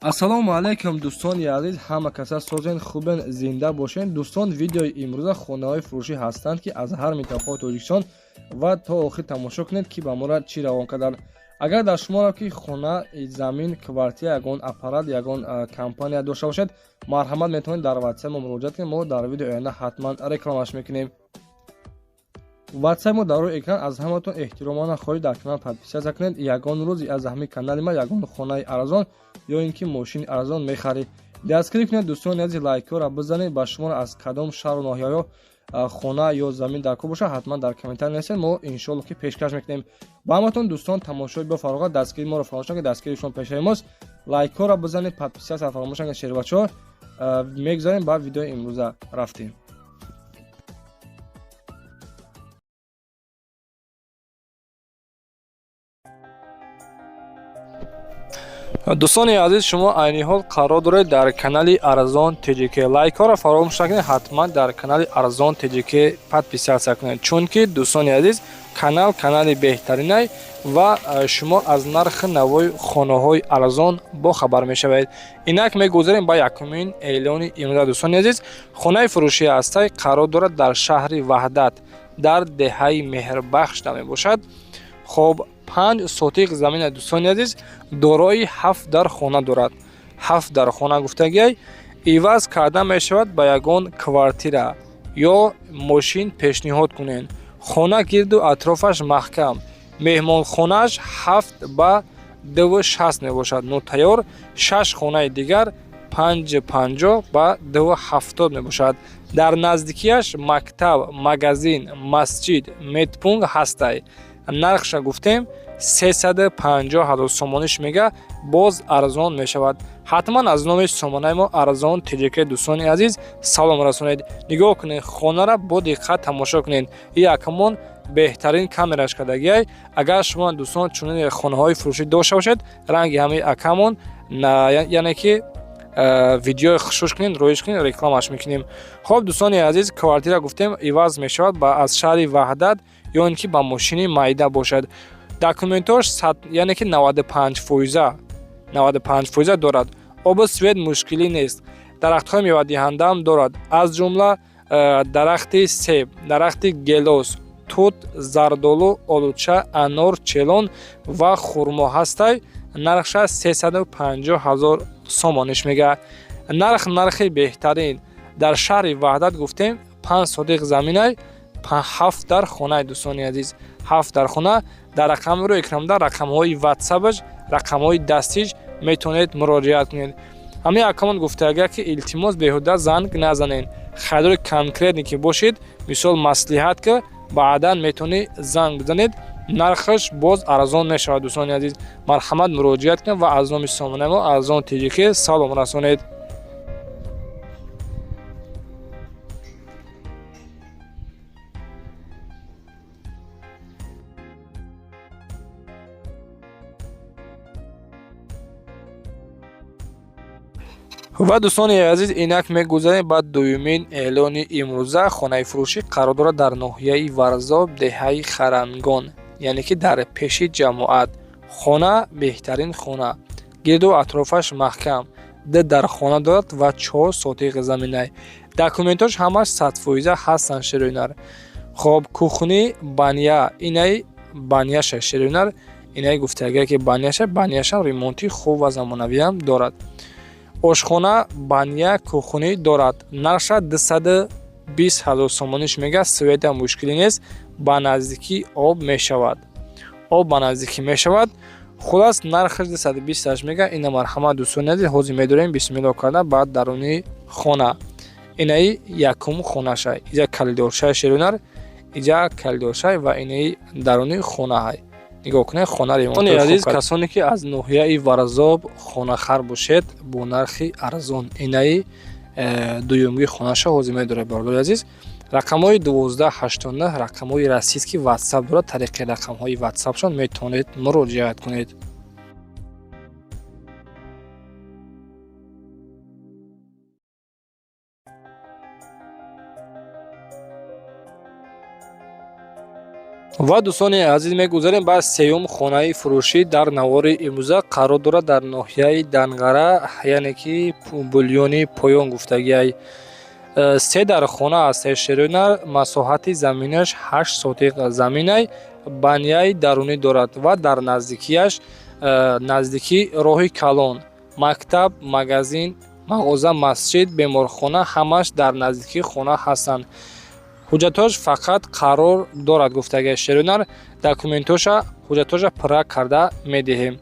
Ассалому алайкум, дӯстони азиз, ҳама каса созен, хубен, зинда бошен. Дӯстон, видеои имрӯза хонаҳои фурӯшӣ ҳастанд, ки аз ҳар минтақаи Тоҷикистон, ва то охир тамошо кунед, ки ба мора чӣ равон карданд. Агар дар шуморо ки хона, замин, квартира, ягон аппарат, ягон компания дошта бошед, марҳамат, метавонед дар ватсап мо муроҷиат кунед. Мо дар видеои оянда ҳатман рекламаш мекунем. Ватсап мо дар рӯи экран. Аз ҳаматон эҳтиромона хоҳиш, дар канал подписаться кунед. Ягон рӯз аз ҳамин канали ма ягон хонаи арзон ё ин ки мошини арзон мехаред. Дастгирӣ кунед, дӯстони азиз, лайкҳоро бизанед. Ба шуморо аз кадом шаҳру ноҳияҳо хона ё замин дар кор бошад, ҳатман дар комментарий нависед, мо иншоалло ки пешкаш мекунем ба ҳаматон. Дӯстон, тамошои бо фароғат, дастгирии моро фаромӯш накунед, дастгирии шумо пешаи мост. Лайкҳоро бизанед, подписаться фаромӯш накунед. Шербачаҳо, мегузарем ба видеои имрӯза, рафтем. Дӯстони азиз, шумо айни ҳол қарор доред дар канали Арзон ТЖК. Лайкҳоро фаромӯш накунед, ҳатман дар канали Арзон ТЖК подписаться кунед, чунки, дӯстони азиз, канал канали беҳтаринай ва шумо аз нархи навои хонаҳои арзон бохабар мешавед. Инак мегузарем ба якумин эълони имрӯза. Дӯстони азиз, хонаи фурӯшии ҳастай, қарор дорад дар шаҳри Ваҳдат, дар деҳаи Меҳрбахшда мебошад. Хоб, 5 сотиқ замина, дӯстони азиз, дорои ҳафт дар хона дорад. Ҳафт дар хона гуфтагиай, иваз карда мешавад ба ягон квартира ё мошин пешниҳод кунед. Хона гирду атрофаш маҳкам, меҳмонхонааш 7 ба 2,60 мебошад, нотайёр. Шаш хонаи дигар 5,50 ба 2,70 мебошад. Дар наздикиаш мактаб, магазин, масҷид, медпункт ҳастай. Нархша гуфтем, 350 000 сомониш мега, боз арзон мешавад. Ҳатман аз номи сомонаи мо Арзон ТЖК, дӯстони азиз, салом расонед. Нигоҳ кунед, хонара бо диққат тамошо кунед. И акамон беҳтарин камераш кардагиай. Агар шумо, дӯстон, чунин хонаҳои фурӯшӣ дошта бошед, ранги ҳамаи акамон, яъне ки видеои хушуш кунед, роиш кунед, рекламаш мекунем. Хоб, дӯстони азиз, квартира гуфтем, иваз мешавад ба аз шаҳри Ваҳдат ё ин ки ба мошини майда бошад. Документош, яъне ки 95 фоиза, 95 фоиза дорад. Обу свет мушкилӣ нест. Дарахтҳои мевадиҳандаам дорад, аз ҷумла дарахти себ, дарахти гелос, тут, зардолу, олуча, анор, челон ва хурмо ҳастай. Нархша 350 000 сомониш мега. Нарх нархи беҳтарин. Дар шаҳри Ваҳдат гуфтем, 5 сотиқ заминай, ҳафт дар хонаи. Дӯстони азиз, ҳафт дар хона. Дар рақами рӯи экранда рақамҳои ватсапаш, рақамҳои дастиш, метавонед муроҷиат кунед. Ҳамин акамон гуфтага, ки илтимос, беҳуда занг назанед. Харидори конкретный ки бошед, мисол маслиҳат, ки баъдан метавонӣ занг бизанед, нархаш боз арзон мешавад. Дӯстони азиз, марҳамат, муроҷиат кунед ва аз номи сомонаи мо Арзон ТЖК салом расонед. Ва, дӯстони азиз, инак мегузарем ба дуюмин эълони имрӯза. Хонаи фурӯшӣ қарор дорад дар ноҳияи Варзоб, деҳаи Харангон, яъне ки дар пеши ҷамоат. Хона беҳтарин хона, гирду атрофаш маҳкам, ду дар хона дорад ва 4 сотиқ заминай. Документош ҳамаш 100 фоиза ҳастанд, шерӯнар. Хоб, кухни, баня, инаи баняша, шерӯнар, инаи гуфтагия ки баняша, баняшам ремонти хуб ва замонавиам дорад. Ошхона, баня, кухонӣ дорад. Нархша 220 000 сомониш мега. Света мушкилӣ нест, ба наздикӣ об мешавад, об ба наздикӣ мешавад. Хулас, нархаш 220 мега. Ина марҳамат, дӯстони азиз, ҳозир медорем, бисмилло карда, баъд даруни хона. Инаи якум хонаша, иҷа калидоршаи, шерунар, иҷа калидоршай ва инаи даруни хонаҳай. Нигоҳ кунед, хона ремонт. Азиз, касоне ки аз ноҳияи Варзоб хонахар бошед, бо нархи арзон, инаи дуюмги хонаша ҳозир медоред. Бародари азиз, рақамҳои 1289 рақамҳои российский ватсап дорад. Тариқи рақамҳои ватсапшон метавонед муроҷиат кунед. Ва, дӯстони азиз, мегузарем ба сеюм хонаи фурӯшӣ дар навори имрӯза. Қарор дорад дар ноҳияи Данғара, яъне ки Булёни Поён гуфтагиай. Се дар хона аст, шерӯнар. Масоҳати заминаш 8 сотиқ заминай, баняи дарунӣ дорад ва дар наздикиаш наздикӣ роҳи калон, мактаб, магазин, мағоза, масҷид, беморхона ҳамаш дар наздикии хона ҳастанд. Ҳуҷҷатҳош фақат қарор дорад, гуфтагиа шерӯнар. Документоша, ҳуҷҷатҳоша пурра карда медиҳем.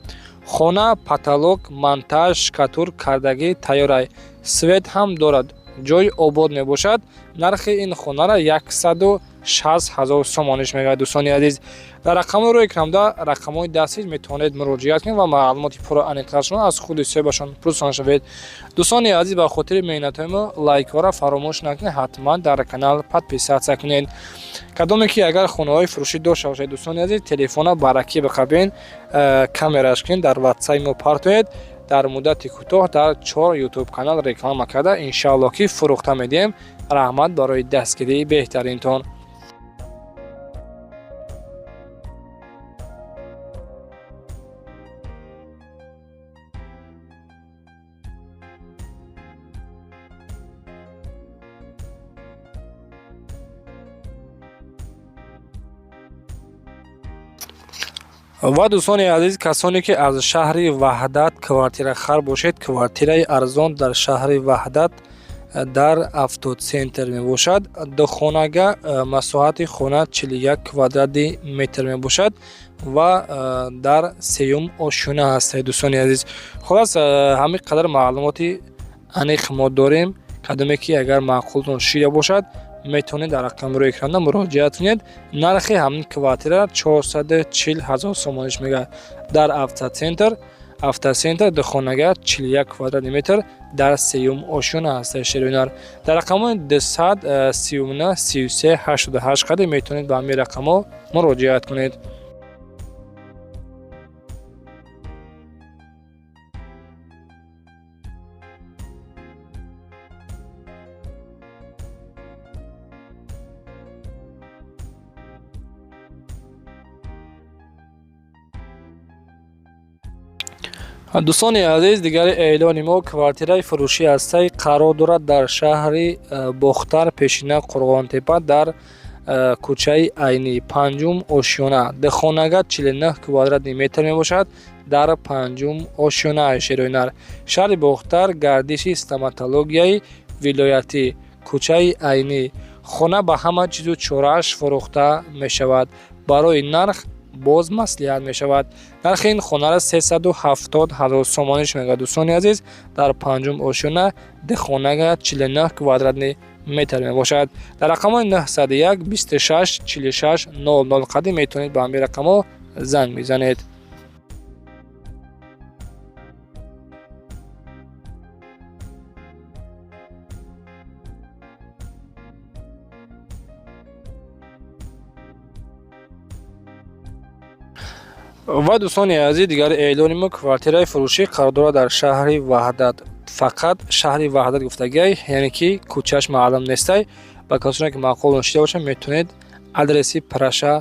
Хона потолок, монтаж, штукатур кардагӣ тайёрай, свет ҳам дорад, ҷои обод мебошад. Нархи ин хонара 160 000 сомониш мегӯяд. Дӯстони азиз, дар рақамҳои рӯи экранда рақамҳои дастӣ метавонед муроҷиат кунед ва маълумоти пурра аниқтаршон аз худи соҳибашон пурсон шавед. Дӯстони азиз, ба хотири меҳнатҳои мо лайкҳоро фаромӯш накунед, ҳатман дар канал подписаться кунед. Кадоме ки агар хонаҳои фурӯшӣ дошта бошед, дӯстони азиз, телефона баракӣ биқабен, камераш кунед, дар ватсаи мо партоед. Дар муддати кӯтоҳ дар чор ютуб канал реклама карда, иншааллоҳ, ки фурӯхта медиҳем. Раҳмат барои дастгирии беҳтаринтон. Ва, дӯстони азиз, касоне ки аз шаҳри Ваҳдат квартирахар бошед, квартираи арзон дар шаҳри Ваҳдат дар Автоцентр мебошад. Духонага, масоҳати хона 41 квадрати метр мебошад ва дар сеюм ошёна ҳастед. Дӯстони азиз, хулас, ҳамин қадар маълумоти аниқ мо дорем. Кадоме ки агар маъқултон шида бошад, метавонед дар рақами рӯи экранда муроҷиат кунед. Нархи ҳамин квартира 440 ҳазор сомониш мегӯяд. Дар Автоцентр, духонага, 41 квадрати метр, дар сеюм ошёна ҳастед. Шерӯнар, дар рақамҳои 239 33 88 қади метавонед ба ҳамин рақамҳо муроҷиат кунед. Дӯстони азиз, дигари эълони мо квартираи фурӯшӣ ҳастай. Қарор дорад дар шаҳри Бохтар, пешина Қурғонтепа, дар кӯчаи Айнӣ, панҷум ошёна. Духонага, 49 квадрати метр мебошад, дар панҷум ошёна. Шероинар, шаҳри Бохтар, гардиши стоматологияи вилоятӣ, кӯчаи Айнӣ. Хона ба ҳама чизу чорааш фурӯхта мешавад. Барои нарх боз маслиҳат мешавад. Нархи ин хонара 370 ҳазор сомониш мегӯяд. Дӯстони азиз, дар панҷум ошёна, духонага, 49 квадратный метр мебошад. Дар рақамҳои 901 26 46 00 қадим метавонед ба ҳамин рақамҳо занг мезанед. Ва, дӯстони азиз, дигари эълони мо квартираи фурӯшӣ қарор дорад дар шаҳри Ваҳдат. Фақат шаҳри Ваҳдат гуфтагиай, яъне ки кӯчааш маълум нестай. Ба касоне ки маъқул шида бошанд, метавонед адреси праша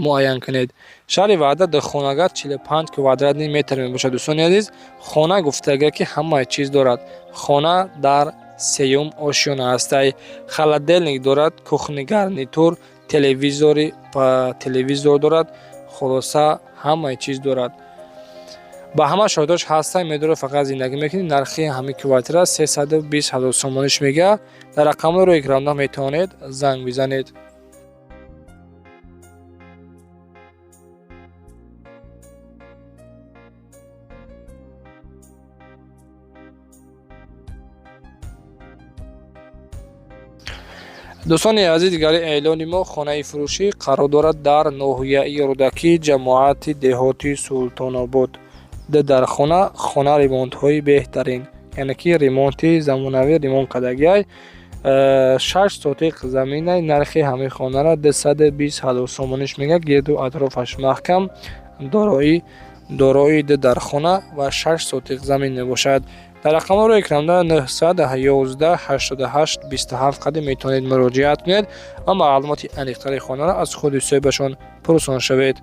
муайян кунед. Шаҳри Ваҳдат, духонага, 45 квадратный метр мебошад. Дӯстони азиз, хона гуфтага ки ҳамаи чиз дорад. Хона дар сеюм ошёна ҳастай. Холодильник дорад, кухонный гарнитур, телевизори, телевизор дорад. Хулоса, ҳамаи чиз дорад, ба ҳама шароитош ҳастан. Медора, фақат зиндагӣ мекунед. Нархи ҳамин квартира 320 ҳазор сомониш мегӯяд. Дар рақамҳои рӯи экранда метавонед занг бизанед. Дӯстони азиз, дигари эълони мо хонаи фурӯшӣ қарор дорад дар ноҳияи Рӯдакӣ, ҷамоати деҳоти Султонобод. Д дар хона, хона ремонтҳои беҳтарин, яъне ки ремонти замонавӣ ремонт кардагиай. 6 сотиқ заминай. Нархи ҳамин хонара 220 ҳазор сомониш мегӯяд. Гирду атрофаш маҳкам, дорои ду дар хона ва 6 сотиқ замин мебошад. Дар рақамҳоро экранда 911 88 27 қадим метавонед муроҷиат кунед ва маълумоти аниқтари хонаро аз худи соҳибашон пурсон шавед.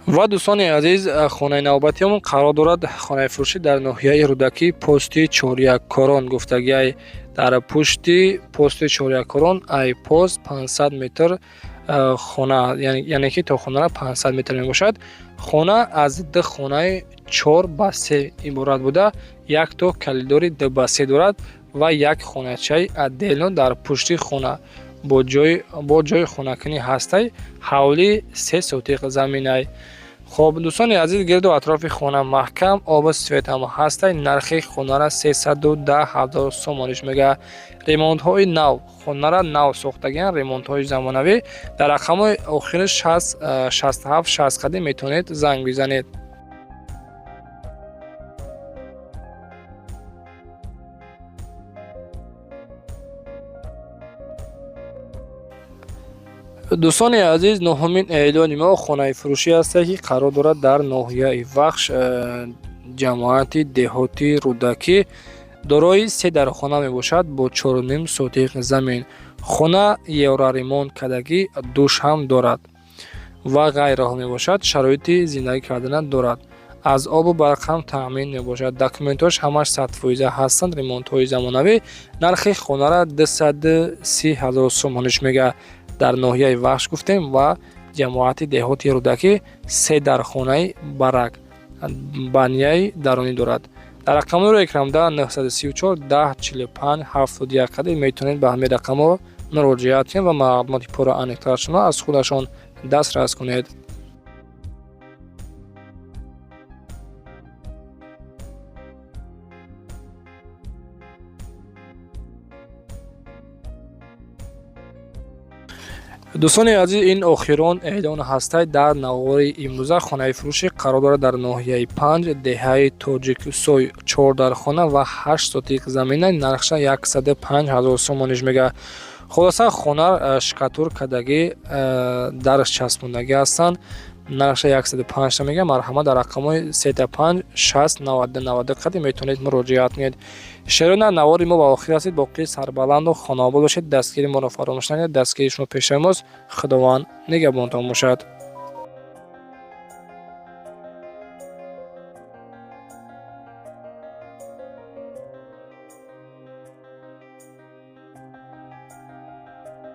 Ва дӯстони азиз, хонаи навбатиамон қарор дорад хонаи фурӯшӣ дар ноҳияи Рӯдакӣ, пости Чоряккорон гуфтагиай. Дар пушти пости Чоряккорон ай пост 500 метр хона, яъне ки то хонара 500 метр мебошад. Хона аз ду хонаи 4 ба 3 иборат буда, якто калидори 2 ба 3 дорад ва як хоначаи отдельно дар пушти хона бо ҷои хонакунӣ ҳастай. Ҳавлии 3 сотиқ заминай. Хоб, дӯстони азиз, гирду атрофи хона маҳкам, обу свет ҳам ҳастай. Нархи хонара 310 000 сомониш мега. Ремонтҳои нав, хонара нав сохтагиан, ремонтҳои замонавӣ. Дар рақамҳои охири 60 67 60 қадим метавонед занг бизанед. Дӯстони азиз, нуҳумин эълони мо хонаи фурӯшӣ ҳастае, ки қарор дорад дар ноҳияи Вахш, ҷамоати деҳоти Рӯдакӣ. Дорои се дархона мебошад бо 4,5 сотиқ замин. Хона евроремонт кардагӣ, душ ҳам дорад ва ғайраҳо мебошад. Шароити зиндагӣ кардана дорад, аз обу барқ ҳам таъмин мебошад. Документҳош ҳамаш 100% ҳастанд, ремонтҳои замонавӣ. Нархи хонара 230 000 сомониш мега. Дар ноҳияи Вахш гуфтем ва ҷамоати деҳоти Рӯдакӣ, се дархонаи барак, баняи дарунӣ дорад. Дар рақамҳоро экранда 934 10 45 71 қадим метавонед ба ҳамин рақамҳо муроҷиат кунед ва маълумоти пурра аниқтарашонро аз худашон дастрас кунед. Дӯстони азиз, ин охирон эълон ҳастай дар навори имрӯза. Хонаи фурӯшӣ қарор дорад дар ноҳияи Панҷ, деҳаи Тоҷиксой, чор дархона ва 8 сотиқ замина. Нархша 105 000 сомониш мега. Хулоса, хона штукатур кардагӣ, дарш часпондагӣ ҳастанд. Нархша 105 мега. Марҳамат, дар рақамҳои 35 60 90 90 қадим метавонед муроҷиат кунед. Шерона, навори мо ба охир расид. Боқӣ сарбаланду хонаобод бошед. Дастгири моро фаромӯш накунед, дастгири шумо пешаи мост. Худованд нигаҳбонтон бошад.